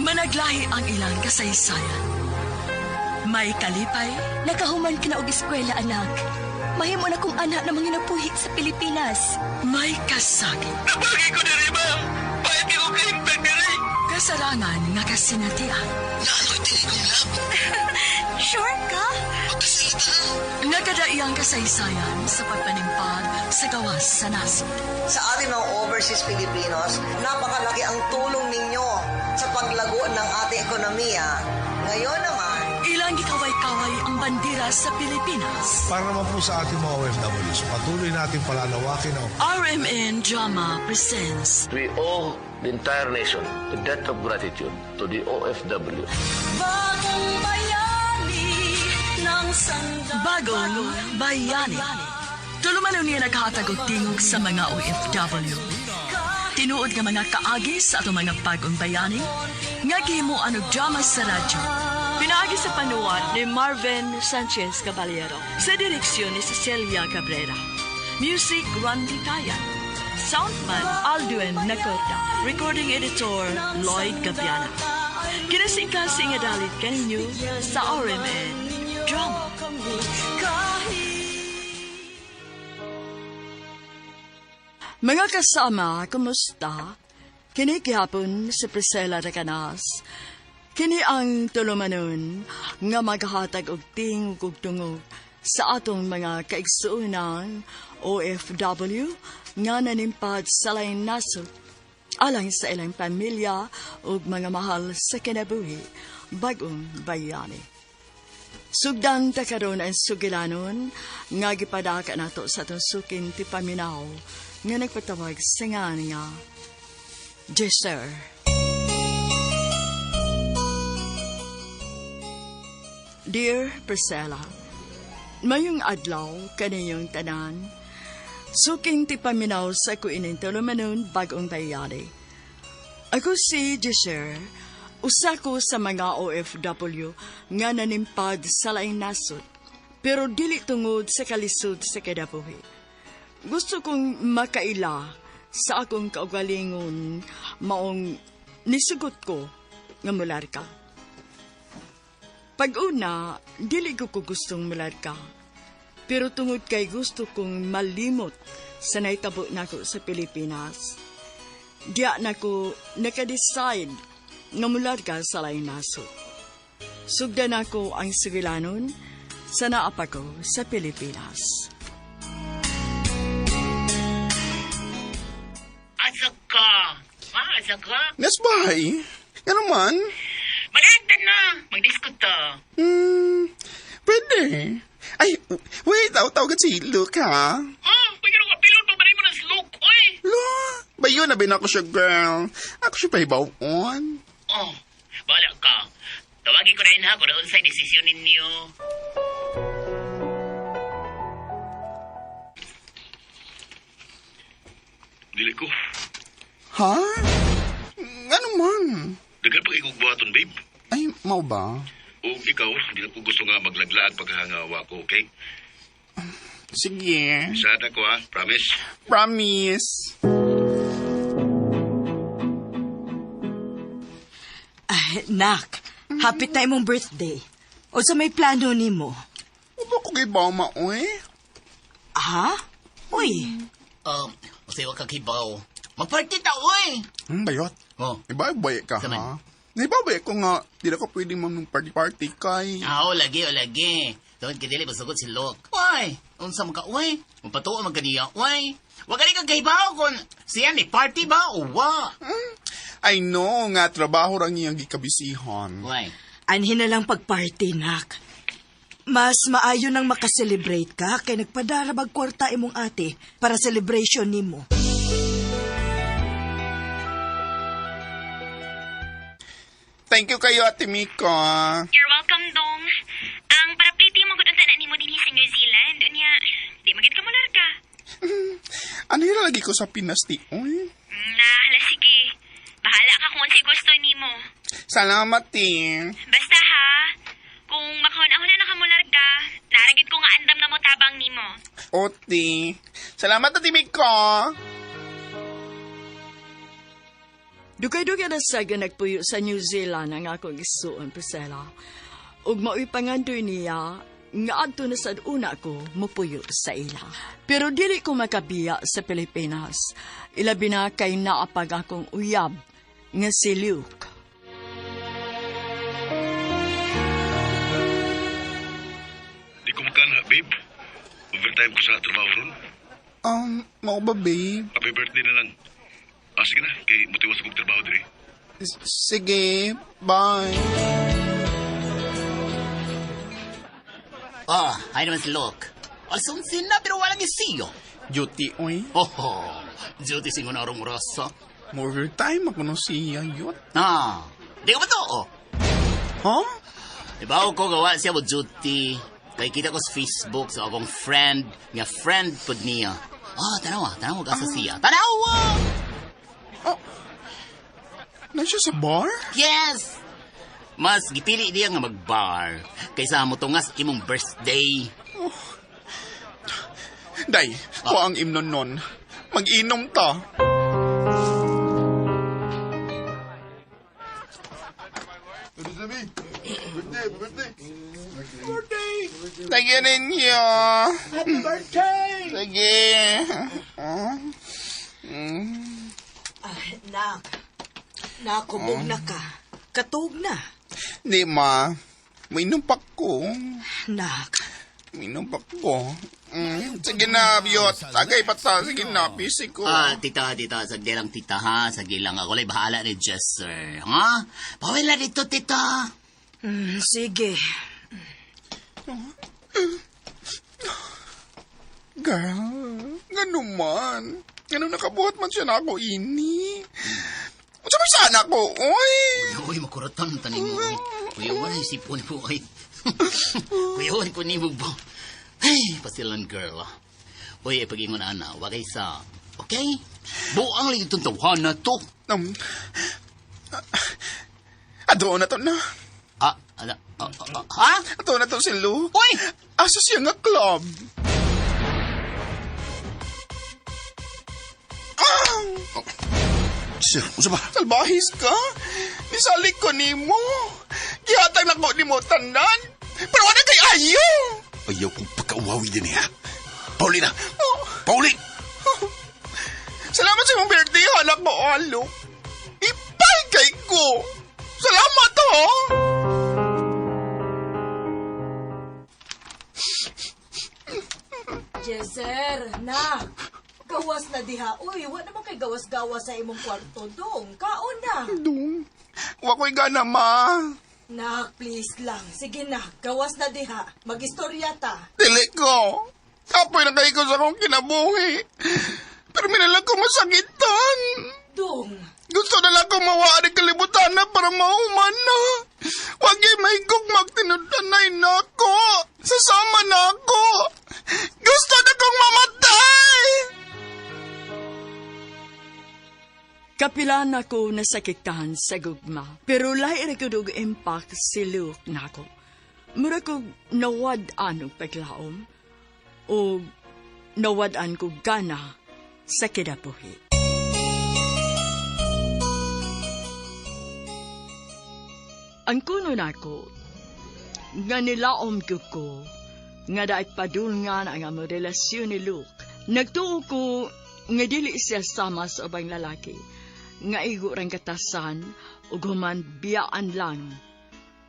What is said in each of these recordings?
Managlahi ang ilang kasaysayan. May kalipay, Nakahuman ka na og eskwela, anak. Mahimo na kong anak na manginabuhi sa Pilipinas. May kasakit. Nabagay ko diri, ma'am. Pahit ko kahimtang diri. Kasarangan nga kasinatian. Naaloy tinigong lab. Sure ka? Pagkasalita. Nagadaiyang kasaysayan sa pagpanimpag sa gawas sa nasod. Sa ating mga overseas Filipinos, napakalaki ang tulong ninyo sa paglago ng ating ekonomiya. Ngayon naman, Ilang gikaway-kaway ang bandera sa Pilipinas. Para naman po sa ating mga OFWs, patuloy natin palalawakin ang RMN Drama presents We owe the entire nation a debt of gratitude to the OFW. Bagong bayani ng Bagong Bayani. Tulumanon niya naghatag og tingog sa mga OFW. Tinuod nga mga kaagi sa atong mga bagong bayani, nga gihimuan og drama sa radyo. Pinaagi sa panuwat ni Marvin Sanchez Caballero sa direksyon ni Cecilia Cabrera. Music Randy Tayan. Soundman Aldwin Nacorda. Recording editor Lloyd Gabiana. Kinasingkasing nga dalit kaninyo sa RMN Drama. Mga kasama, kumusta? Kini gihapon si Priscilla Recanas. Kini ang tulumanon nga maghatag og tingog ug tungog sa atong mga kaigsuonan OFW nga nanimpad sa laing nasod alang sa ilang pamilya ug mga mahal sa kinabuhi, bagong bayani. Sugdan ta karon ang sugilanon nga gipadaka nato sa atong sukin ti paminaw nga nagpatawag sa nga nga Jester. Dear Priscilla, mayong adlaw kaniyong tanan. Suking ti paminaw sa kuining tulumanon bagong bayani. Ako si Jesher, usa ko sa mga OFW nga nanimpad sa laing nasod, pero dili tungod sa kalisod sa kinabuhi. Gusto kong makaila sa akong kaugalingon maong nisugot ko nga mular ka. Pag-una, dili ko gustong mular ka. Pero tungod kay gusto kong malimot sa naitabo nako sa Pilipinas, diya nako naka-decide nga mularga sa laing nasod. Sugdan nako ang sugilanon sa naapa ko sa Pilipinas. Asa ka? Ma, asa ka? Nes bahay? Nga naman? Maganda na. Mag-disco ta. Pwede. Ay, wait, tawag si Luke, ha? Ha? Pwede ka piloto pa rin mo ng slok, oy. Lo, bayo na bin ako siya, girl. Ako siya pahibaw-on. Oh, bahala ka. Tawagin ko na yun ha kung naun sa'y desisyon ninyo. Dili ko. Ha? Nga naman? Daghan pa kay kong buhaton, babe. Ay, mau ba? O ikaw, hindi na ko gusto nga maglaglaag pagkahangawa ko, okay? Sige. Sada ko, ha? Promise? Promise. Ay, nak, happy na imong birthday. O sa may plano nimo? Ubo ko kay Bama, oy. Ha? Uy, Usayo ka kibaw. Magparty ta, oy. Bayot. Oh. Iba-ibay ka, Saman. ha? Naibabay ko nga, di na ko pwedeng mamnong party-party kay. Ah, o lagi, o lagi. Tungod kay dili masugot si Lok. Uy, unsa man ka, uy? Mapatuo man kaniya, uy. Wa gani kang kahibaw kung siya ni party ba o wa. I know nga, trabaho rang iyang gikabisihan. Uy. Anhin na lang pagparty, nak. Mas maayo nang makaselebrate ka kay nagpadara bag kwarta imong ate para celebration nimo. Thank you kayo, Ate Miko. You're welcome, Dong. Ang parapliti mo gud unsa na nimo dinhi sa New Zealand, unya, di magid ka molarga. Ano yung lagi ko sa Pinas, ti? Uy. Na, hala sige. Bahala ka kung unsay gusto nimo. Salamat, ti. Basta ha, kung makahuna-huna na ka molarga, naragid ko nga andam na mo tabang nimo. O, ti. Salamat, Ate Miko. Dugay-dugay na sa nagpuyo sa New Zealand ang akong isuon, Priscilla. Ug mao'y pangandoy niya nga adto na sad una ko mupuyo sa ila. Pero dili ko makabiya sa Pilipinas. Ilabi na kay naapag akong uyab nga si Luke. Di ko makana, babe. Overtime ko sa trabaho ron. Mao ba, babe? Happy birthday na lang. Ah, sige na, kay mutiwas akong trabaho diri. Sige, bye. Ah, ay naman si Luke. Alas 11 na, pero walang isiyo. Duty, oy. Oh, duty singon arong oras. More overtime ako no siya, yun. Ah, di ko ba to? Oh. Huh? Ibaw ko gawa siya mo duty. Kay kita ko sa Facebook sa akong friend, nga friend pod niya. Ah, tanawa, tanawa ka sa siya. Tanawa! Oh. Na siya sa bar? Yes! Mas gipili niya nga mag-bar kaysa mo tungas imong birthday. Oh. Day, ko ang imnon nun. Mag-inom ta. Birthday! Sige ninyo. Happy birthday! Sige. Ay, nak. Nak, kubog na ka. Katug na. Di, ma. Mainom pa ko. Nak. Mainom pa ko. Sige na, Biyot. Tagay pa ta. Sige na, busy ko. Ah, tita, tita. Sagdi lang, tita, ha? Sagdi lang. Ako lang bahala ni Jesser. Ha? Bawal na dito, tita. Sige. Girl, gano'n man. Gano'n nakabuhat man siya na ako, ini. Unsa man sana ko, oy? Uy, makuratan tanin mo, uy. Kuya, wala isipon mo, uy. Kuya, wala ko ni mo ba? Ay, pasilan, girl. Uy, pag-ingon ana, wagay sa... Okay? Buang lang itong tawahan na to. Ato na to na. Ah, ala, ha? Ato na to si Luke. Uy! Asa siya nga club? Ah! Sir, unsa ba? Salbahis ka? Nisalik ko nimo. Gihatag na ko nimo tanan. Pero wala kay ayo. Ayaw kong pagkauwawi din niya. Paulina! Oh. Pauli! Salamat sa imong birthday, anak mo, alo. Ipay kay ko. Salamat, ha. Jezer, nak. Gawas na diha. Uy, wa naman kay gawas-gawas sa imong kwarto, dong. Kaon na. Dong, wa ko'y gana, ma. Nak, please lang. Sige na, gawas na diha. Mag-istorya ta. Dili ko. Kapoy na kayo ko sa akong kinabuhi. Pero minalang ko masakitan. Dong. Gusto na lang kong mawaan ang kalibutan na para mahuman na. Huwag yung mahigog magtinutanay na ako. Sasama na ako. Gusto na kong mamatay! Kapilan ako nasakitan sa gugma. Pero lahi ra gud og impact si Luke nako. Mura kog nawad-an og paglaom o nawad-an kog gana sa kinabuhi. Ang kuno nako, nga nilaom gyud ko, nga daig padulngan ang among relasyon ni Luke. Nagtuo ko nga dili siya sama sa ubang lalaki, nga igo rang katasan ug human biyaan lang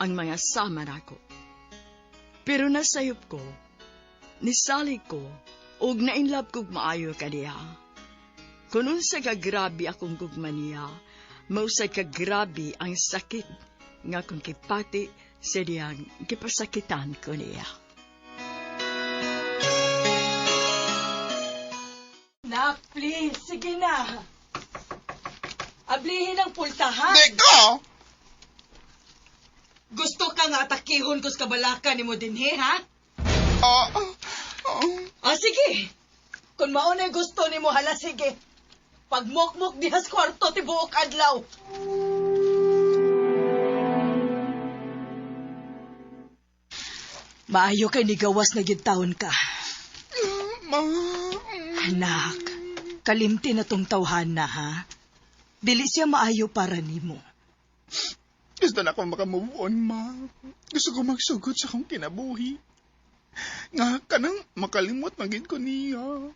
ang mga sama nako. Pero nasayop ko, nisalig ko, ug nainlove kog maayo kaniya. Kung unsa ka grabe akong gugma niya, mausay ka grabe ang sakit nga kung kipati sa diyang gipasakitan ko niya. Nak, please, sige na. Ablihin ang pultahan. Teka! Gusto ka nga atakihon ko sa kabalakan ni mo dinhi, ha? Ah, sige. Kung maunay gusto ni mo, hala, sige. Pagmukmuk diha sa kwarto, tibuok adlaw. Maayo kay nigawas na gyud taon ka. Ma. Anak, kalimti na tong tawhan na, ha? Dili siya maayo para nimo. Gusto na akong makamove on, ma. Gusto ko magsugod sa akong kinabuhi. Nga kanang makalimot na gid ko niya.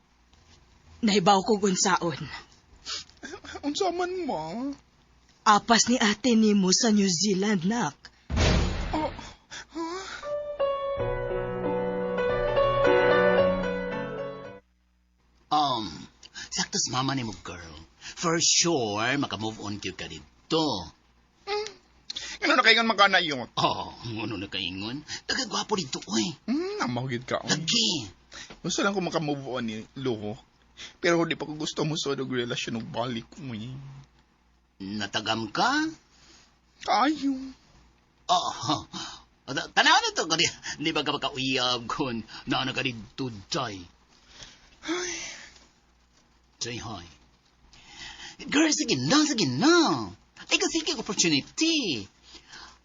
Nahibaw ko unsaon. Unsa man, ma? Apas ni ate nimo sa New Zealand, nak. Oh, huh? Sakto sa mama ni mo, girl. For sure, makamove on kayo ka dito. Ano na kaingon magkana yun? Oh, ano na kaingon? Nagagwapo dito, uy. Namahugid ka. Lagi. Gusto lang ko makamove on ni Luho. Pero di pa ko gusto mo sa og relasyon og balik, uy. Natagam ka? Kayo. Oh, tanaw na to. Di ba ka makauyab kun na ka dito, Jay? Ay. Jay, hi. Girl, sige na, sige na. Ay, kasi kay opportunity.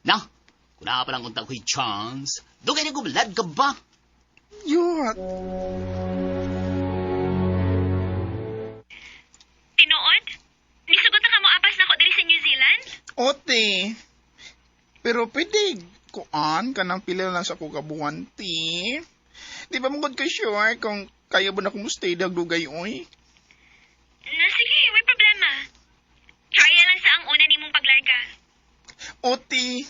Na, kung na pa lang unta ko'y chance, dugay na gublad ka ba? Yun. Tinuod? Nisugot na ka mo apas na ko diri sa New Zealand? Ote. Pero pwede, kuan ka nang pila lang sa kukabuhan, ti. Di ba mo ka sure kung kaya ba na kung stay dag dugay, oy? Na, sige, may problema. Try lang sa ang una nimong paglarga. Oti.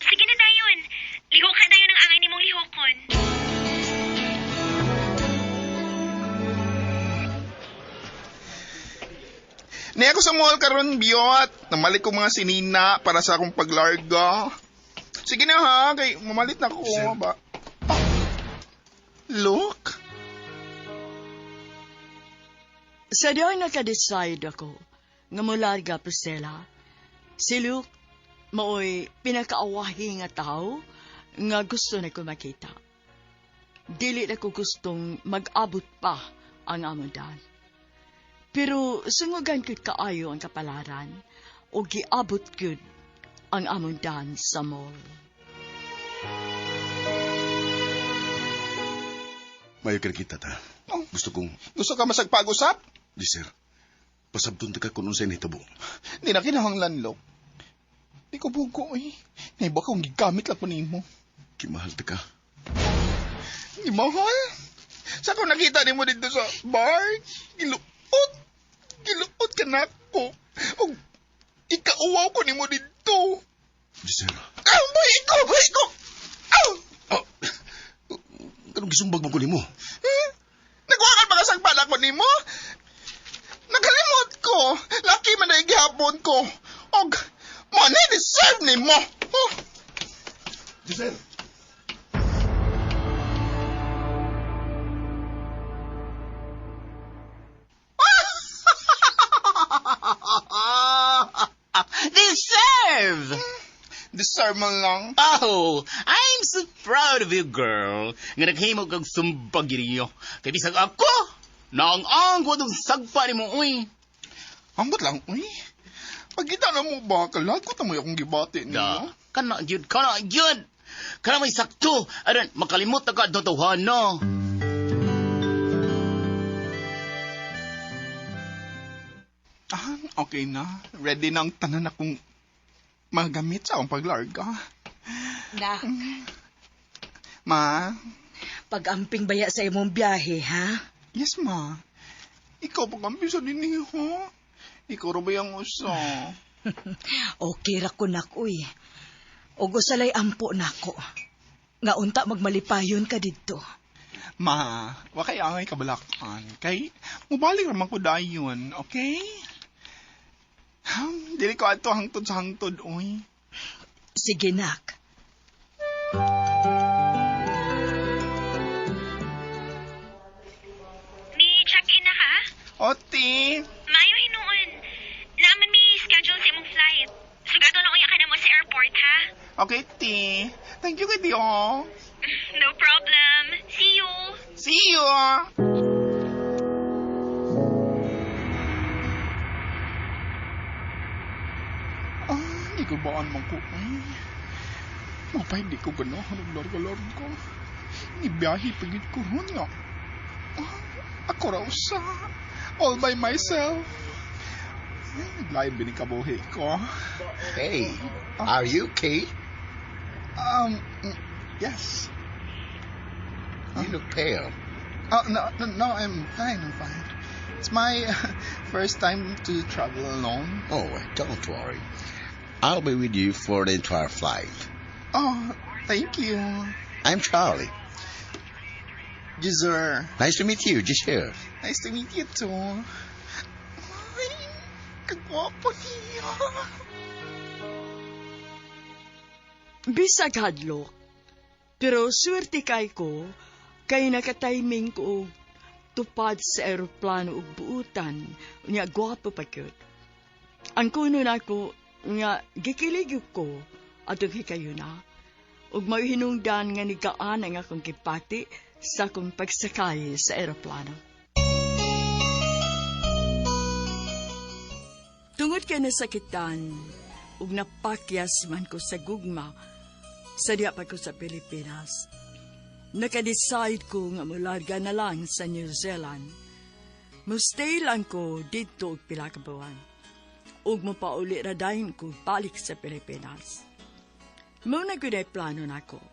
Sige na dayon. Lihok ka dayon ang angay nimong lihokon. Niya ako sa mall karon biyot. Namalit ko mga sinina para sa akong paglarga. Sige na ha, kay mamalit na ko. Sir. Ba? Oh. Look. Sa diyan naka-decide ako nga mularga, Priscilla. Si Luke, maoy pinakaawahi nga tao nga gusto na ko makita. Dili na ko gustong mag-abot pa ang among daan. Pero sungugan ko'y kaayo ang kapalaran o giabot gyud ang among daan sa mall. Mayo ka kita ta. Oh. Gusto kong, Gusto ka masagpag-usap? di sir, pasabton ta ka kung unsay nahitabo. Di na kinahanglan, Lok. Di ko bugo, eh. Naiba kong gigamit lang ko nimo. Kimahal ta ka. Di mahal. Sa ko nakita nimo dito sa bar, giluot. Giluot ka na ako. Og ikauwaw ko nimo dito. Di sir. Ah, boy, ikaw, boy, ikaw. Ah! Oh, kanong gisumbag mo ko nimo? Eh? Nagwakan ba ka sagpan ako nimo? Nakalimot ko. Laki man na gihapon ko. Og, mo na deserve nimo. Oh. Di sir. Deserve! Deserve man lang. Oh, I'm so proud of you, girl. Nga naghimo kag sumbag niyo. Kay bisag ako, naang-ang ko itong sagpa ni mo, uy. Ambot lang, uy. Pagkita na mo ba, kalagot na mo akong gibati Da, niyo. kana gyud, kana gyud. Kana may sakto. Aron, makalimot na ka dotohan, no? Ah, okay na. Ready na ang tanan akong magamit sa akong paglarga. Nak, Ma? pag-amping baya sa imong biyahe, ha? Yes, ma. Ikaw pag-amping sa dinhi, ha? Ikaw ra ba yung uso? Okay ra ko nak, uy. Og usalay ampo nako. Nga unta magmalipayon ka didto. Ma, wa kay angay kabalakan. Kay, mubalik raman ko dayon, okay? Dili ko ato hangtod sa hangtod, uy. Sige, nak. Ni check-in na ka? Oti, Maayo hinuon. Naaman mi schedule sa imong flight. Sugato na uya ka na mo sa airport, ha? Okay, ti. Thank you, kay oh. No problem. See you. See you. Ah, di ko baan man ko. Ay, mapay di ko ganahan og larga-larga. Nibiyahe pagid ko ron nga. Ah, ako raw sa all by myself. Naglain bining kabuhi ko. Hey, are you okay? Yes. You look pale. Oh, no, I'm fine, I'm fine. It's my first time to travel alone. Oh, don't worry. I'll be with you for the entire flight. Oh, thank you. I'm Charlie. Giselle. Nice to meet you, Giselle. Nice to meet you too. Ay, kagwapo niya. Bisag hadlok, pero swerte kay ko, kay nakatiming ko og tupad sa eroplano ug buutan, nya gwapo pa gyud. Ang kuno nako nga gikilig ko atong hikayuna, ug may hinungdan nga nigaan ang akong gipati sa akong pagsakay sa eroplano. Tungod kay nasakitan, ug napakyas man ko sa gugma, sa diya pa ko sa Pilipinas. Naka-decide ko nga mularga na lang sa New Zealand. Mustay lang ko dito og pila ka buwan. Ug mopauli ra dayon ko balik sa Pilipinas. Mao na gyud ay plano nako.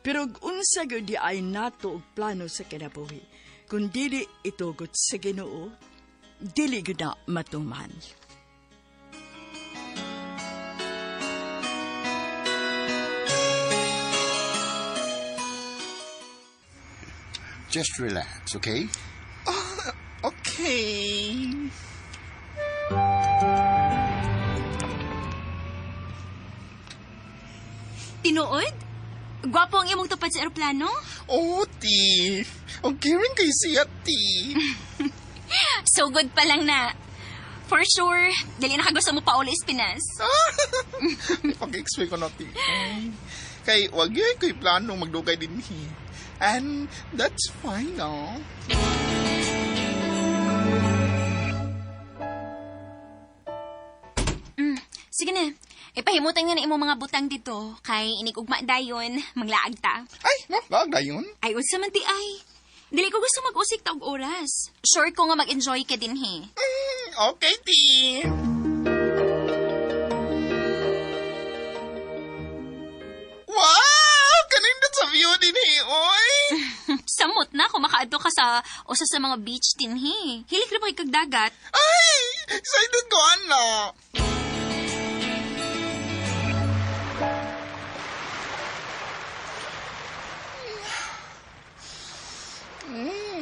Pero og unsa gyud di ay nato og plano sa kinabuhi, kung dili itugot sa Ginoo, dili gyud na matuman. Just relax, okay? Okay. Tinuod? Gwapo ang imong tupad sa eroplano? Oh, ti. Ang caring kay siya, ti. So good pa lang na. For sure, dali na ka gusto mo pauli sa Pinas. Pag-explain ko na, ti. Kay, wag yun ko'y plano magdugay din hi. And that's fine, no? Sige na. Ipahimutan nga na imong mga butang dito. Kay inig ugma dayon, manglaag ta. Ay, no, laag dayon. Ay, unsa man ti ay. Dili ko gusto mag-usik ta og oras. Sure ko nga mag-enjoy ka din he. Okay, ti. Wow! Kanindot sa view din he, oy! Samot na kung makaadto ka sa usa sa mga beach din he. Hilig ra ba kay kag dagat? Ay! Excited ko, ana!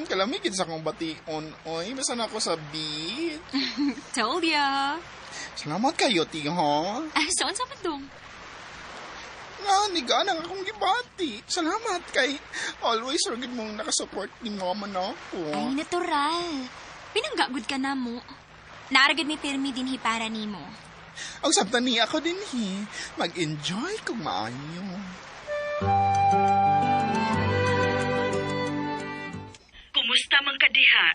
Kalamigin sa akong bation, oy. Basta na ako sa beach. Told ya. Salamat kayo, ti, ha? Ah, so unsa man dong? Nga, nigaan ang akong gibati. Salamat kay always ragid mong nakasupport ni mama na ako. Ay, natural. Pinanggagod ka na mo. Naaragad mi pirmi din hi para nimo. Ang sabta niya ako din hi. Mag-enjoy kung maayo. Kumusta man ka diha?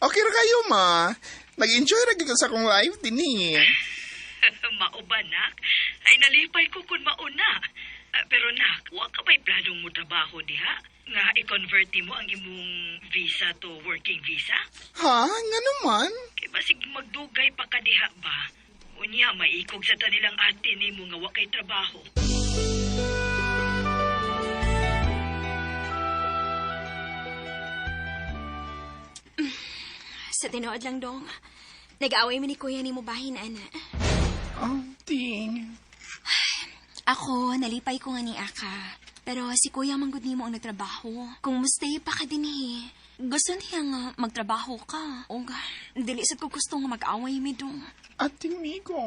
Okay ra kayo, ma. Nag-enjoy ra gyud ko sa akong life din eh. Mao ba, nak? Ay, nalipay ko kung mauna. Pero nak, wa ka ba'y planong mo trabaho diha? Nga i-convert mo ang imong visa to working visa? Ha? Nga naman? Kay basig magdugay pa ka diha ba? Unya, maikog sa tanilang ate nimo nga wa kay trabaho. Sa tinuod lang dong. Nag-away mi ni kuya nimo bahin, ana. Oh, ting. Ako, nalipay ko nga ni Aka. Pero si kuya manggod nimo ang nagtrabaho. Kung mustay pa ka dinhi, gusto niya nga magtrabaho ka. O dili sad ko gusto nga mag-away mi dong. Ate Miko.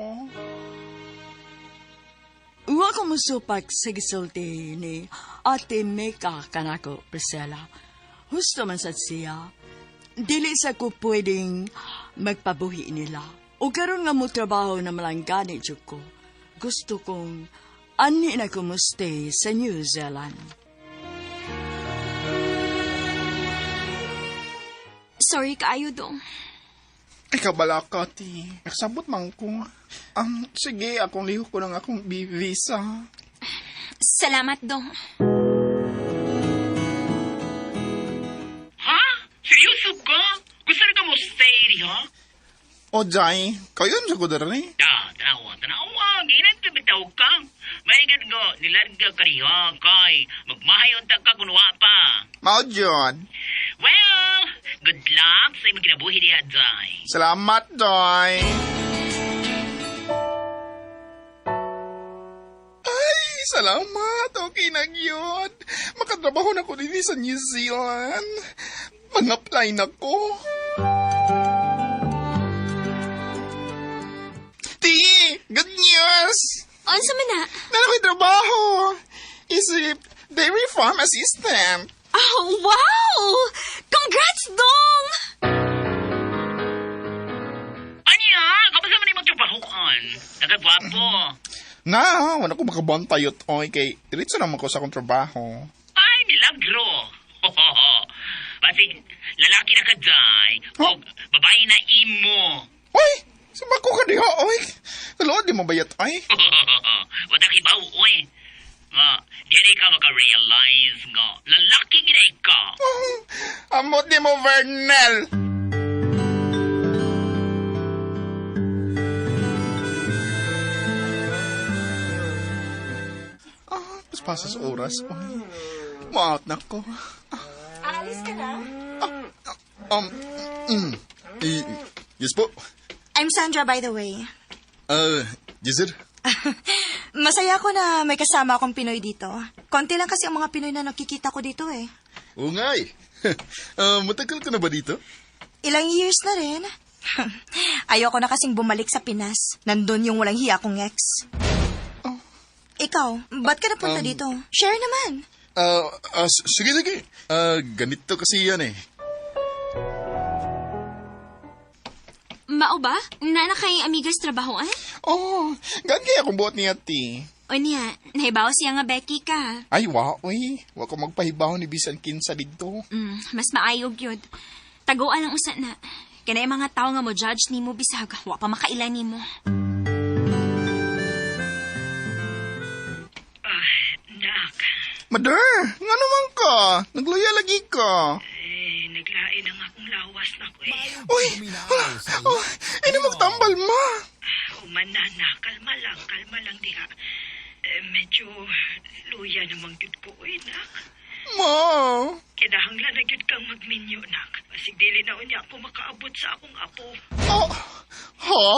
Wa ko musupak sa gisulti ni Ate Mika kanako, Priscilla. Husto man sad siya. Dili sa ko pwedeng magpabuhi nila. O karon nga mo trabaho na malanggani jud ko. Gusto kong ani na ko mo stay sa New Zealand. Sorry kaayo dong. Ikaw bala ka, ti. Nagsabot man ko. Sige, akong lihok ko ng akong visa. Salamat dong. Ha? Seryoso ka? Gusto rin ka mo stay, ha? O, Jai, kayo sa ko dere. Da, tanawa, tanawa, ginat ka bitaw ka. Maigid nga, nilarga ka riha, kay magmahayon ta ka kung wa pa. Mao John. Well, good luck sa imong kinabuhi diha, Jai. Salamat, Joy. Ay, salamat. Okay na yun. Makatrabaho na ko din sa New Zealand. Mag-apply na ko. Ti, good news! Unsa man na? Nana ko'y trabaho. Isip, dairy farm assistant. Oh, wow! Congrats, Dong! Anya, kamusta man imong trabahoan? Nagagwapo. Na, wala ko makabantay yun, oy, kay diretso naman ko sa akong trabaho. Ay, milagro. Basig, lalaki na ka, Jai. O babae na imo. Uy! Sa ko ka diha, oy! Kaluod di mo bayat, oy? Wala kibaw, oy. Nga, dili ka maka-realize nga, lalaki gina ka. Amot di mo, Vernel! Ah, paspas sa oras, oy. Maot na ko. Aalis ka na? Yes po. I'm Sandra, by the way. Yes, sir. Masaya ako na may kasama akong Pinoy dito. Konti lang kasi ang mga Pinoy na nakikita ko dito eh. Oo nga eh. Matagal ka na ba dito? Ilang years na rin. Ayoko na kasing bumalik sa Pinas. Nandun yung walang hiya kong ex. Ikaw, ba't ka napunta dito? Share naman. Sige, sige. Ganito kasi yan eh. Mao ba? Nana kay amigas trabahoan? Oh, gagi akong buot niya, ti. O niya, nahibaw siya nga Becky ka. Ay, wa, oy. Wa ko magpahibaw ni bisan kinsa dito. Mas maayog yun. Taguan ang usa na. Kanay mga tao nga mo judge nimo bisag, wa pa makaila nimo. Nak, Mother, nga naman ka? Nagluya lagi ka. eh, naglain ang akong lawas na ko eh. Uy, hala, oh, ini magtambal ma. Human na, nak. Kalma lang diha. Eh, medyo luya namang gyud ko, oy, nak. Ma. Kinahanglan na gyud kang magminyo, nak. Basig dili na unya ako makaabot sa akong apo. Oh, ha?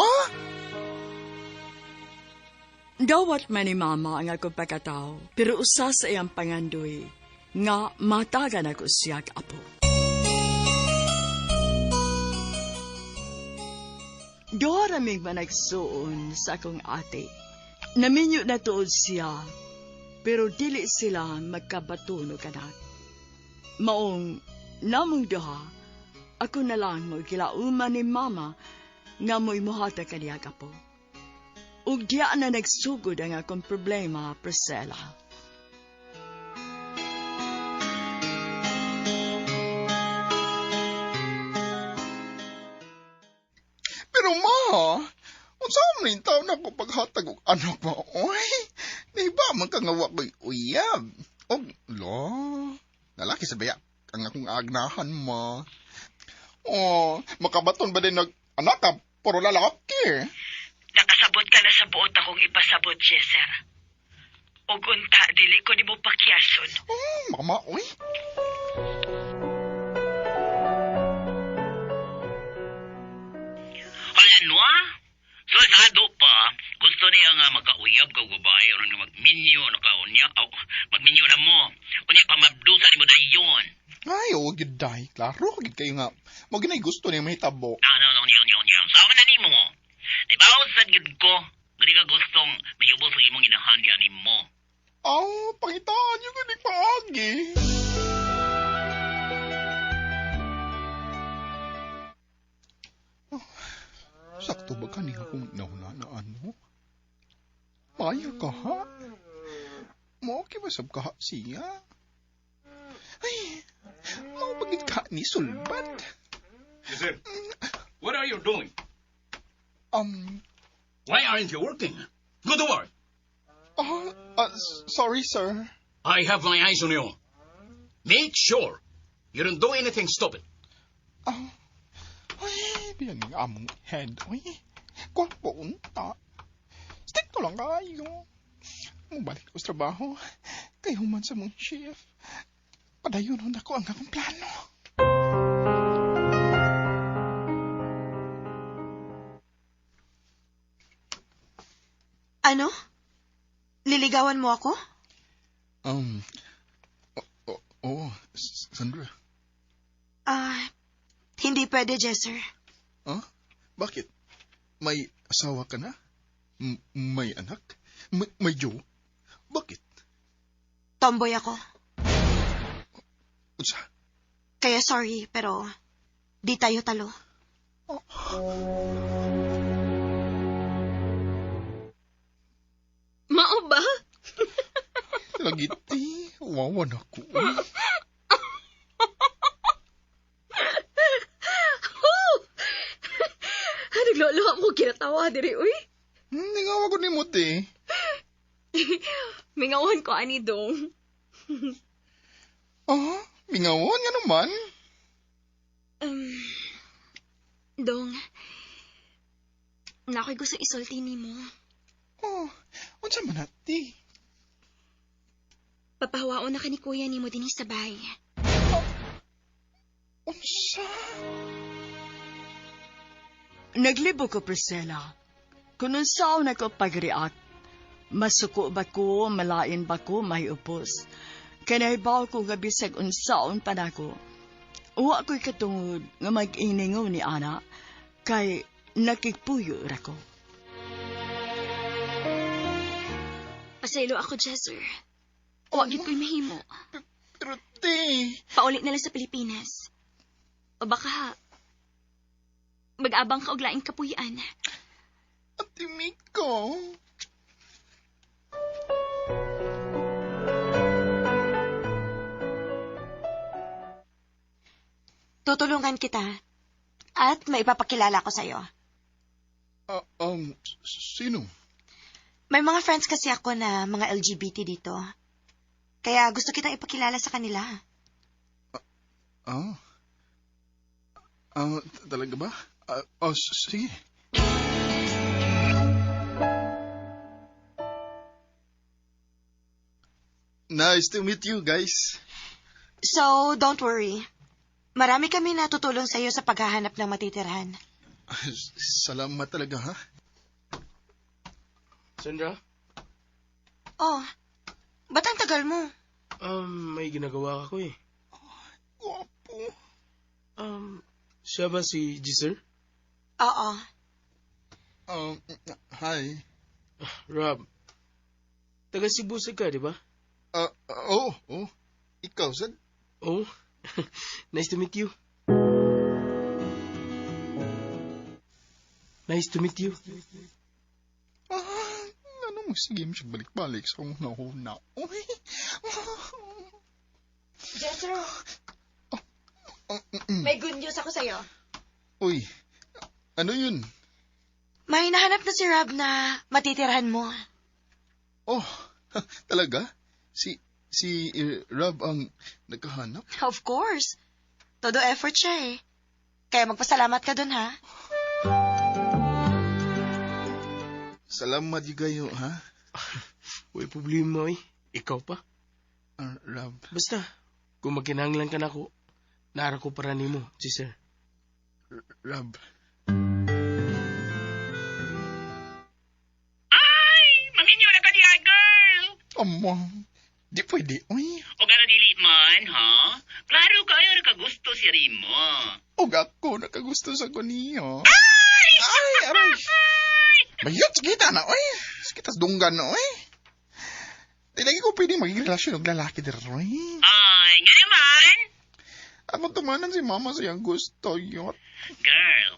Dawat man ni Mama ang akong pagkatao, pero usa sa iyang pangandoy, nga matagan ako siya apo. Duha raming managsuon sa akong ate. Naminyo na tuod siya, pero dili sila magkabatuno kanak. Maong namong duha, ako na lang mo gilauman ni Mama nga mo'y muhata kaniya apo. Ug diya na nagsugod ang akong problema, Priscilla. Pero ma, unsa man yung taon ako paghatag og anak mo, oy? Di ba man ka nga wa ko'y uyab? Og, lo, lalaki sa baya ang akong agnahan mo. Oh, makabaton ba din nag anak ka, puro lalaki? Nakasabot ka na sa buot akong ipasabot, Jesser. Og unta, dili ko nimo pakyason. Oh, mama, oy. Hala, no? So, sado pa, gusto niya nga makauyab ka babae o nga magminyo, nakaunya, oh, magminyo na mo. Unya pa mabdusa ni mo dayon. Ay, oh, gid day. Klaro, gid kayo nga. Mo ginay gusto niya mahitabo. No, no, no, no, no, no. Sama na nimo. Di ba, sad gid ko, nga di ka gustong mayubos sa imong inahan diya nimo. Oh, pangitaan yung ganing paagi. Oh, sakto ba kani akong nauna na ano? Maayo ka ha? Mo okay ba sab ka ha siya? Ay, mao bagit ka ni sulbad. Yes, what are you doing? Why aren't you working? Go to work. Sorry, sir. I have my eyes on you. Make sure you don't do anything stupid. Ay, Biyan ng among head, oy. Gwapo unta. Stick to lang kayo. Mubalik ko sa trabaho. Kay human sa mong shift. Padayon nun ako ang akong plano. Ano? Liligawan mo ako? Oo, Sandra. Hindi pwede, Jesser. Huh? Bakit? May asawa ka na? May anak? May jowa? Bakit? Tomboy ako. Unsa? Kaya sorry, pero di tayo talo. Oh. Mao ba? Lagi, ti. Wawa na ko. Naglolo mo kinatawa diri, uy. Ningawa ko ni mo, ti. Mingawan ko ani dong. Ah, mingawan nga naman. Dong, na ako'y gusto isulti ni mo. Oh, unsa man na, ti? Papahawaon na ka ni kuya ni mo din sa bahay. Oh, unsa? Naglibo ko, Priscilla. Kung unsaon ako pag-react, masuko ba ko, malain ba ko, may upos. Kanahibaw ko nga bisag unsaon pa nako. Uwa ko'y katungod nga mag-iningo ni Ana, kay nakigpuyo ra ko. Pasaylo ako, Jesser. Wa gyud ko'y mahimo. Pero, te... Paulit na lang sa Pilipinas. O baka... mag-abang ka og laing kapuyan. Ate Miko... Tutulungan kita. At maipapakilala ko sa'yo. Sino? May mga friends kasi ako na mga LGBT dito. Kaya gusto kitang ipakilala sa kanila. Talaga ba? Sige. Nice to meet you, guys. So, don't worry. Marami kami natutulong sa'yo sa paghahanap ng matitirhan. Salamat talaga, ha? Sandra? Oh, ba't ang tagal mo? May ginagawa ako eh. Guwapo. Siya ba si Giselle? Oo. Hi. Rob, taga Cebu ka, di ba? Oo, oo. Ikaw, sad? Oo. Nice to meet you. Nice to meet you. Ano mo? Sige mo siya balik-balik sa una-una. Uy. Jethro, may good news ako sa'yo. Uy, ano yun? May nahanap na si Rob na matitirhan mo. Oh, talaga? Si Rob ang nagkahanap? Of course. Todo effort siya eh. Kaya magpasalamat ka dun, ha? Salamat yung kayo, ha? Uy, problema eh. Ikaw pa. Rob. Basta, kung magkinahanglan ka na ako, naara ko para nimo, Giselle. Rob. Ay! Maminyo na ka diya, girl! Amo, di pwede, uy. O gano'n dili man, ha? Klaro kayo nakagusto si Rimo. Og ako nakagusto sa kuniyo. Ay! Ay, aray! Bayot, kita na, uy. Kita sa dunggan na, uy. Di lagi ko pwede maging relasyon og lalaki diri, uy. Ay, nga naman! Ako tumanan si mama sa iyang gusto, yot. Girl,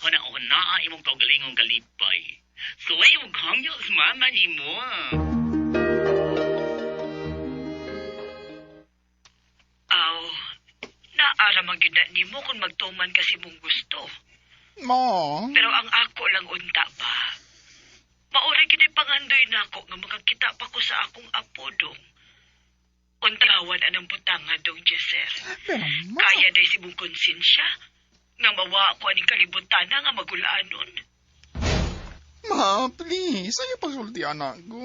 huna-huna imong kaugalingong kalipay. Suway og hangyo sa mama nimo. Aw, naara man gyud na nimo kung magtuman kasi mong gusto. Ma. Pero ang ako lang unta ba? Maura gyud ay pangandoy nako nga makakita pa ko sa akong apo dong. Untawan anang butanga dong, Jesser. Pero ma. Kaya day si mong konsensya. Nga mawa ko aning kalibutan na nga magulanon. Ma, please, ayaw pagsulti, anak ko.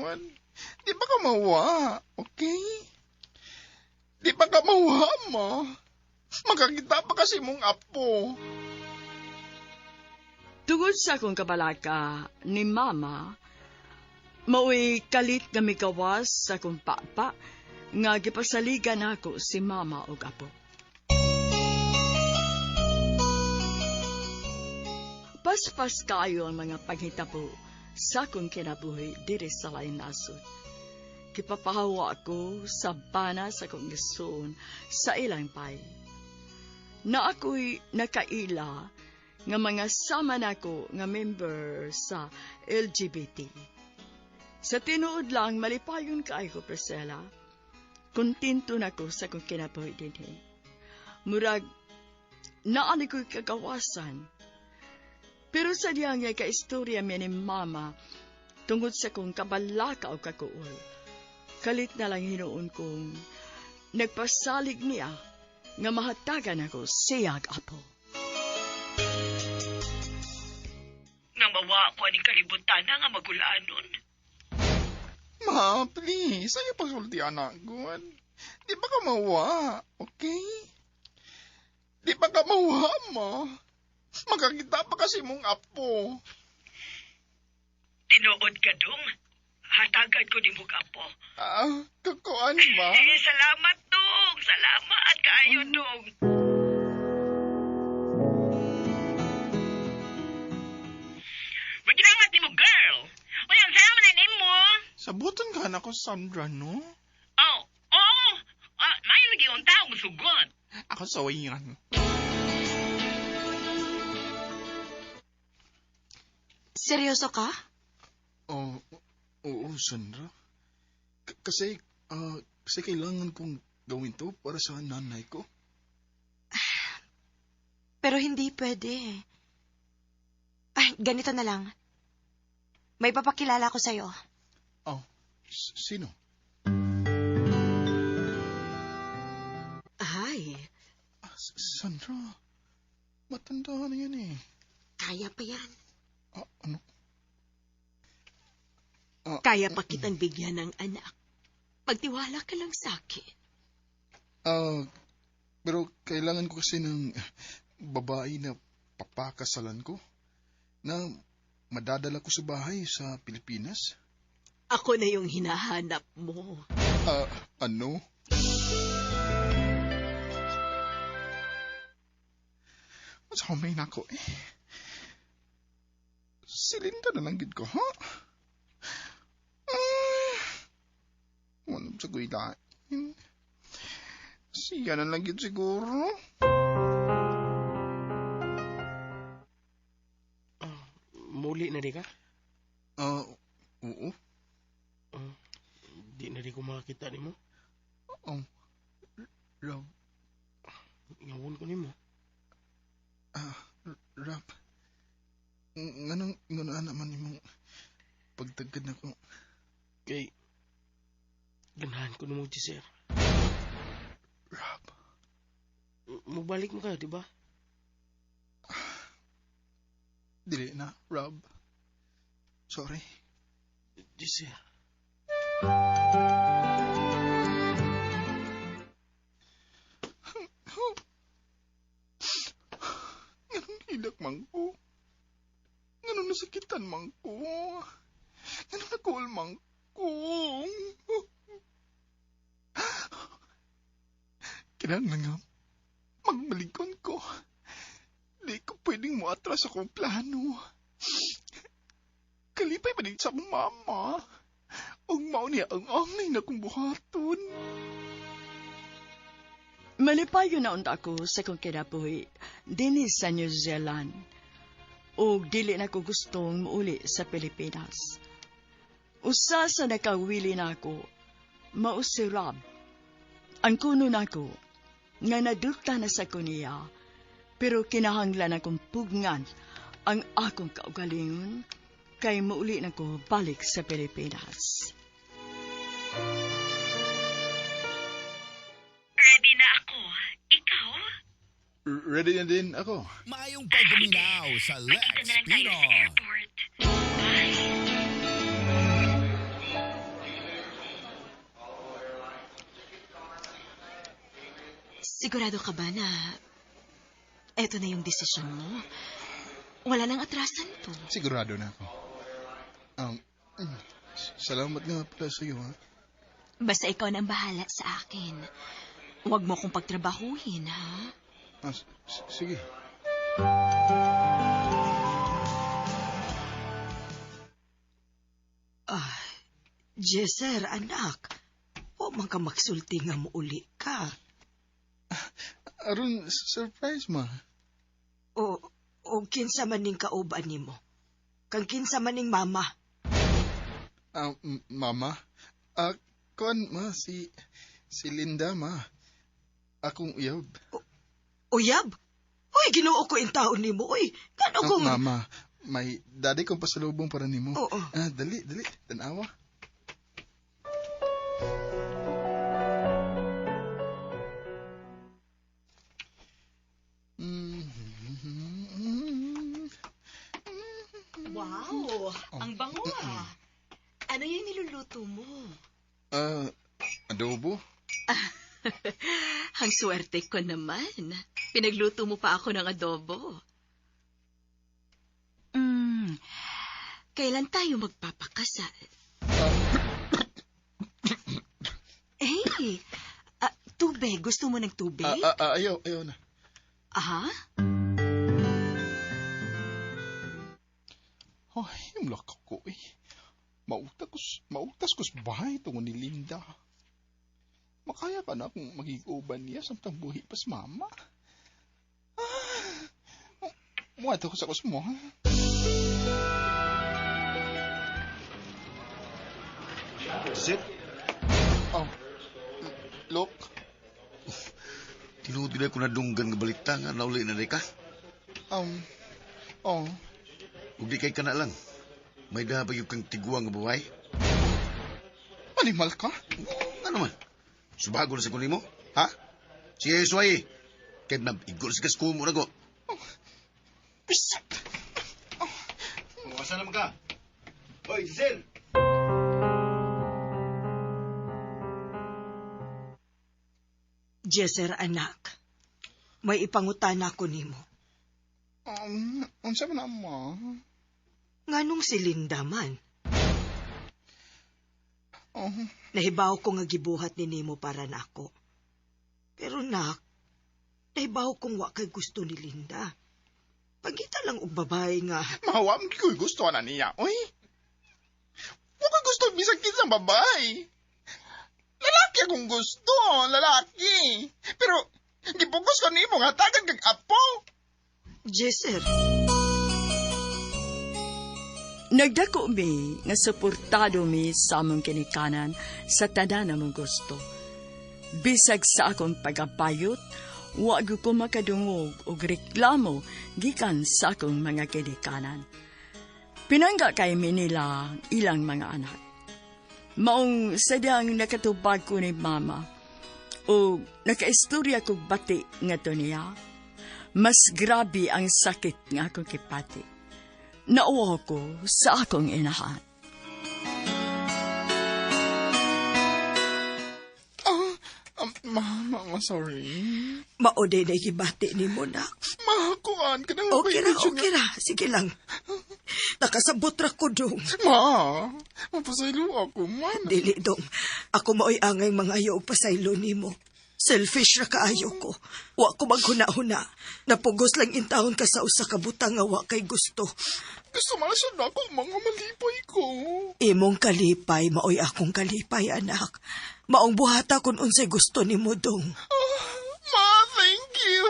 Di pa ka mawa, okay? Di pa ka mawa, ma. Makakita pa kasi mong apo. Tungod sa akong kabalaka ni Mama, mao'y kalit nga migawas sa akong papa nga gipasaligan ako si Mama og apo. Paspas kayo ang mga panghitabo sa akong kinabuhi diri sa lain nasod. Gipapahawa ko sa bana sa akong gisuon sa ilang pay. Na ako'y nakaila nga mga sama nako nga member sa LGBT. Sa tinuod lang, malipayon kaayo ko, Priscilla. Kontento na ko sa akong kinabuhi dinhi. Murag, naani ko'y kagawasan. Pero sa diyang nga kaistorya mi ni Mama tungod sa kong kabalaka o kakuol. Kalit na lang hinuon kong nagpasalig niya nga mahatagan ako siyag apo. Nga mawa ko aning kalibutan na nga magulanon. Ma, please, ayaw pagsulti, anak ko. Di pa ka mawa, okay? Di pa ka mawa, ma. Makakita pa kasi mong apo. Tinuod ka, Dong. Hatagan ko ni mong apo. Ah, kakuan ba? Eh, salamat, Dong. Salamat kaayo, Dong. Maginangat ni mo, girl. Uy, ang sama na nimo. Sabutan ka na ko, Sandra, no? Oh, oo. Ah, may lagi ang tao musugot. Ako sawayan. Seryoso ka? Oh, oo, Sandra. Kasi, kasi kailangan kong gawin to para sa nanay ko. Pero hindi pwede. Ay, ganito na lang. May papakilala ko sa'yo. Oh, sino? Ay, Ah, Sandra, matanda na yan eh. Kaya pa yan. Ah, ano? Ah, Kaya pa kitang bigyan ng anak. Magtiwala ka lang sa akin. Ah, pero kailangan ko kasi ng babae na papakasalan ko na madadala ko sa bahay sa Pilipinas. Ako na yung hinahanap mo. Ah, ano? Sa may nako eh. Si Linda na lang gid ko, ha? Ah, wala sa kuilain. Siya na lang gid siguro. Muli na di ka? Ah, oo. Di na di ko makakita nimo. Oh, Rob. Ngawon ko nimo. Ah, Rob. Nganong ngano naman imong pagtagad nako? Kay ganahan ko nimo, Giselle. Rob. Mubalik mo ka, di ba? Dili na, Rob. Sorry. Giselle. Nganong hilak man ko? Nganong nasakitan man ko? Nganong nakuol man ko? Kinahanglan nga magmalikon ko. Di ko pwedeng mo atras akong plano. Kalipay pa din sa akong mama. Ug mao niya ang angay na kong buhaton. Malipayon na unta ko sa kong kinabuhi dinhi sa New Zealand. Ug dili na ko gustong muuli sa Pilipinas. Usa sa nakawili nako, mao si Rob. Ang kuno nako, nga nadulta na sa kuniya, pero kinahanglan akong pugngan ang akong kaugalingon kay muuli na ko balik sa Pilipinas. Ready na ako. Ikaw? Ready na din ako. Maayong pagpaminaw sa Lex Magkita na lang tayo Pino. sa airport. Bye. Sigurado ka ba na eto na yung desisyon mo? Wala nang atrasan to. Sigurado na ako. Um, mm, Salamat nga pala sa iyo, ha? Basta ikaw na ang bahala sa akin. Huwag mo akong pagtrabahuhin, ha? Ah, sige. Ah, Jesser, anak. Huwag man ka magsulti nga muuli ka. Aron, surprise, ma. O kinsa man ning kauban nimo. Kang kinsa man ning mama. Ah, mama? Ah, kuan, ma, si Linda, ma. Akong uyab. Uyab? Uy, Ginoo ko in taon nimo. Uy, kano Ah, kung mama, may daddy kong pasalubong para nimo. Oo. Ah, dali, dali. Tanawa. Wow, ang bango ah. Ano yung niluluto mo? Ah, adobo? Ang swerte ko naman. Pinagluto mo pa ako ng adobo. Kailan tayo magpapakasal? Hey, tubig. Gusto mo ng tubig? Ah, ah, ah, ayaw, ayaw na. Aha? Ay, yung laka ko eh. Mautas ko sa bahay tungo ni Linda. Makaya ka na kung magiging niya samtang buhi pas mama. Ah, muadto ko sa kusmo. Sir? Oh, look. Tinuod na ko nadunggan nga balita nga nauli na ka. Oh. Ug di kay kana lang. May daha ba yung kang tiguang nga babae? Animal ka? Ano man? Subago na sa kunin mo? Ha? Sige, suway. Kaya na, igol sa kaskumo na ko. Pisat! Oh. Asa naman ka? Hoy, Giselle! Jesser, anak. May ipangutana ko nimo. Unsa man na, ma? Nganong si Linda man? Oh, Nahibaw ko nga gibuhat ni nimo para nako. Pero nak, nahibaw kong wa kay gusto ni Linda. Pagita lang og babae nga. Mahawa mo ko'y gusto na niya, oy. Wa ko'y gusto bisan kinsang babae. Lalaki akong gusto, lalaki. Pero, gipugos ko nimo nga tagan kag apo. Jesser, Nagdako mi nga suportado mi sa among kinikanan sa tanan namong gusto. Bisag sa akong pagabayot, wa gyud ko makadungog og reklamo gikan sa akong mga kinikanan. Pinangga kay mi nila ilang mga anak. Maong sadyang nakatubag ko ni mama o nakaistorya kog bati nga to niya, mas grabe ang sakit nga akong kipati. Nauwa ko sa akong inahan. Ah, ma, ma, ma, sorry. Maoday na gibati nimo nak. Ma, kuan ka na. Okay ra, okay ra. Sige lang. Nakasabot ra ko dong. Ma, mapasaylo ako, man. Dili dong. Ako maoy angay mga ayaw og pasaylo nimo. Selfish ra kaayo ko. Wa ko maghuna-huna. Napugos lang intawon ka sa usa ka butang nga wa kay gusto. Gusto man siya na ako, mga malipay ko. Imong kalipay maoy akong kalipay, anak. Maong buhata kun unsay gusto nimo dong. Oh, ma, thank you.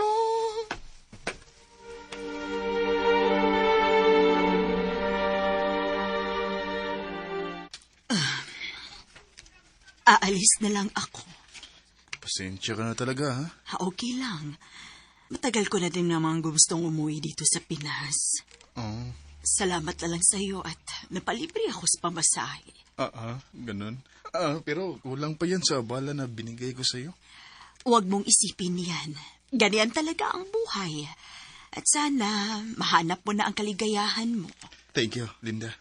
Aalis na lang ako. Pasensya ka na talaga, ha? Ha, okay lang. Matagal ko na din namang gustong umuwi dito sa Pinas. Oo. Salamat na lang sa'yo at napalibre ako sa pamasahe. Ganun. Ah, pero kulang pa yan sa abala na binigay ko sa'yo. Huwag mong isipin yan. Ganian talaga ang buhay. At sana mahanap mo na ang kaligayahan mo. Thank you, Linda.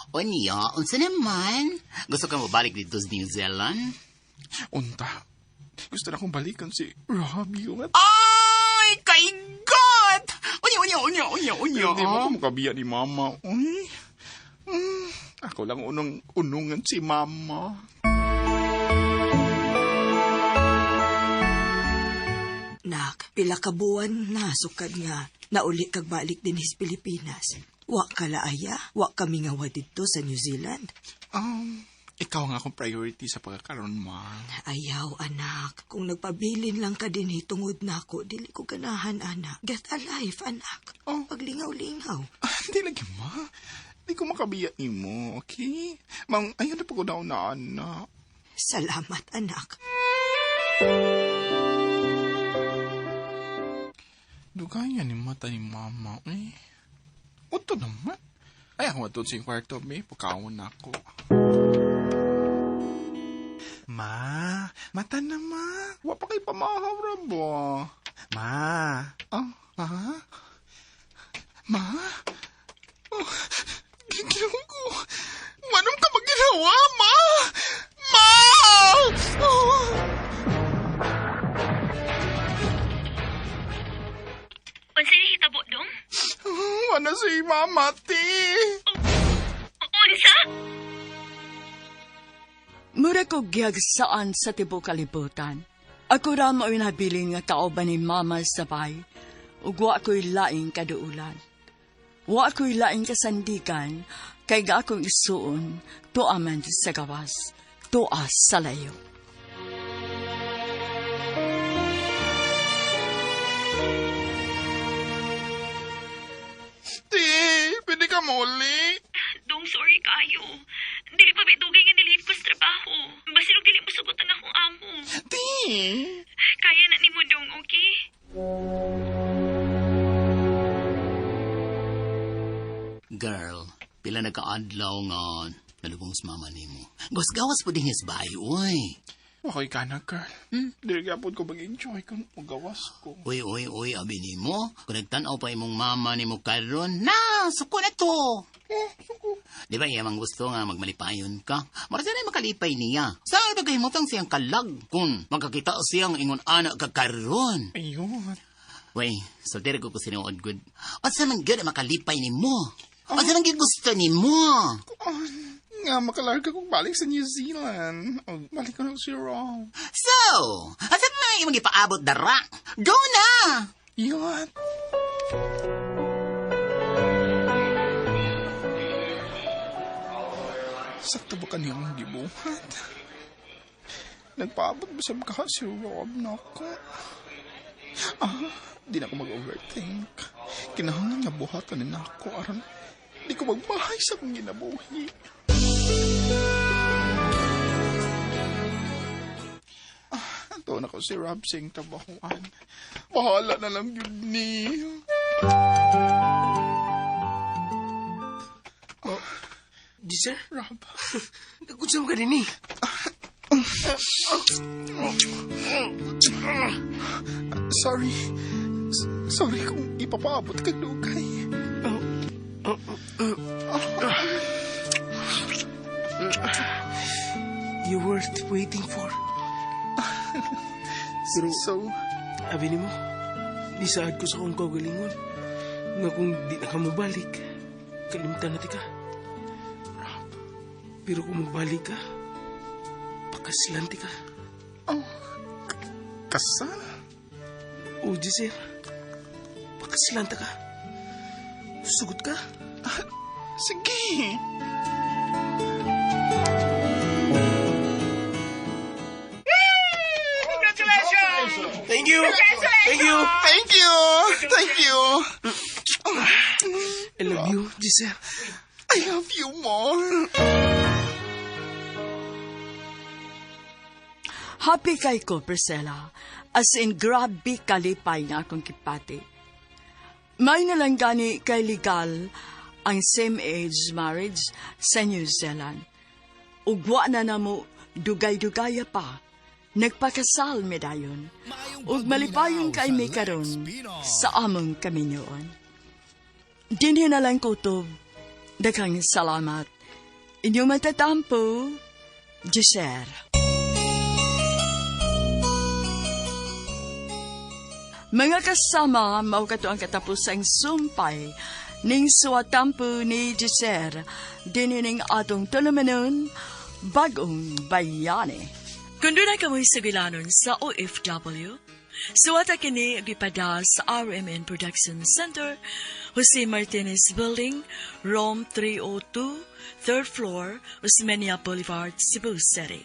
O niya, unsa naman? Gusto ka mabalik dito sa New Zealand? Unta. Gusto na akong balikan si Rob Hewitt. Ay, kay God! Unya, unya, unya, unya, unya. Hindi mo ko makabiya ni Mama. Uy. Ako lang unong unungan si Mama. Nak, pila ka buwan na sukad nga nauli kag balik dinhi sa Pilipinas. Wa ka laaya, wa kami nga wa didto sa New Zealand. Ikaw ang akong priority sa pagkakaroon, Ma. Ayaw, anak. Kung nagpabilin lang ka dinhi tungod nako, dili ko ganahan, anak. Get a life, anak. Oh. Paglingaw-lingaw. Hindi lagi, Ma. Di ko makabiya nimo, okay? Mang, ayaw na pag na, anak. Salamat, anak. Dugayan ni mata ni Mama, eh. Uto naman. Ay, ako matulog sa kwarto, may pagkaon na ako. Ma, mata na, ma. Wa pa kay pamahaw ra ba? Ma. Ah, ha? Ma? Oh, gigil ko. Manong ka maginawa, ma? Ma! Oh. Unsa ni hitabo dong? Wala si Mama, ti. Unsa? Mura ko gihagsaan sa tibuok kalibutan. Ako ra mao'y nabilin nga kauban ni Mama sa bay, ug wa ko'y laing kaduulan. Wa ko'y laing kasandigan, kay ga akong isuon, tuwa man sa gawas, tuwa sa layo. Ti, pwede ka mauli. Dong, sorry kayo. Dili pa dugay nga nilihip ko sa trabaho. Basin og dili mo sugot ang akong amo. Ti! Kaya na nimo dong, okay? Girl, pila nagkaadlaw nga nalubong sa mama nimo. Gawas-gawas po din sa bahay, uy. Okay ka na, girl. Dili gyapon ko mag-enjoy kung magawas ko. Uy, uy, uy, abi nimo. Kung nagtan-aw pa imong mama nimo karon, na, suko na to. Oh, suko. Di ba iya mang gusto nga magmalipayon ka? Mara sana makalipay niya. Sa nagahimutang siyang kalag kung magkakita siyang ingon anak ka karon. Ayun. Wey, soltero ko ko sinuod good. At sa man gyud ang makalipay nimo? At sa man gyud gusto nimo? Nga, makalarga kong balik sa New Zealand. O, balik ko na si Rob. So, asa man imong gipaabot dara? Go na! Yun. Sakto ba kaniyang gibuhat? Nagpaabot ba sa ka si Rob na ako? Ah, di na ako mag-overthink. Kinahanglan nga buhatan na ako aron di ko magbahay sa akong ginabuhi. Ah, ato na ko si Rob sing trabahuan. Bahala na lang yun ni. Oh, di sir? Rob. Nagkunsa mo ka din eh. Sorry. Sorry kung ipapaabot ka dugay. You're worth waiting for. Pero, so, abi nimo, nisaad ko sa akong kaugalingon nga kung di na ka mobalik, kalimtan na ti ka. Pero kung mobalik ka, pakaslan ti ka. Oh, kasal? O, Giselle, pakaslan ta ka. Sugot ka? Sige. Congratulations! Thank you! Thank you! Thank you! Thank you! I love you, Giselle. I love you more. Happy kay ko, Priscilla. As in, grabe kalipay nga akong kipati. May nalang gani kay legal ang same-age marriage sa New Zealand. Ugwa na namo Dugay-dugaya pa, nagpakasal mi dayon. Ug malipayon kay mi karon sa among kaminyoon. Dinhi na lang kutob. Daghang salamat. Inyong matatampo, Giselle. Mga kasama, mao kato ang katapusang sumpay ning suwatampo ni Giselle dinining atong tulumanon, Bagong Bayani. Kung doon ay kamoy sugilanon sa OFW, suwata kini gipada sa RMN Production Center, Jose Martinez Building, Room 302, 3rd floor, Osmeña Boulevard, Cebu City.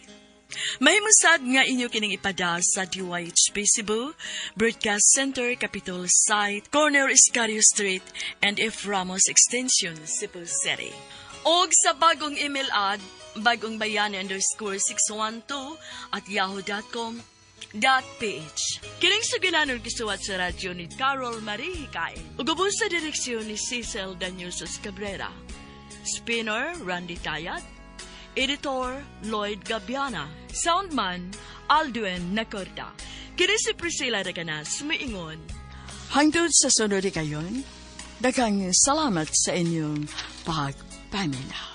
Mahimusad nga inyo kining ipada sa DYHP Cebu, Broadcast Center, Capitol Site, Corner Escario Street, and F. Ramos Extension, Cebu City. Og sa bagong email ad, bagongbayani_612@yahoo.com.ph. Kining sugilanon gisuwat sa radyo ni Carol Marie Hikain. Ug ubos sa direksyon ni Cecil Danyusos Cabrera. Spinner, Randy Tayat. Editor, Lloyd Gabiana. Soundman, Aldwin Nacorda. Kini si Priscilla Reganas, miingon. Hangtod sa sunod kayon, daghang salamat sa inyong pagpaminaw.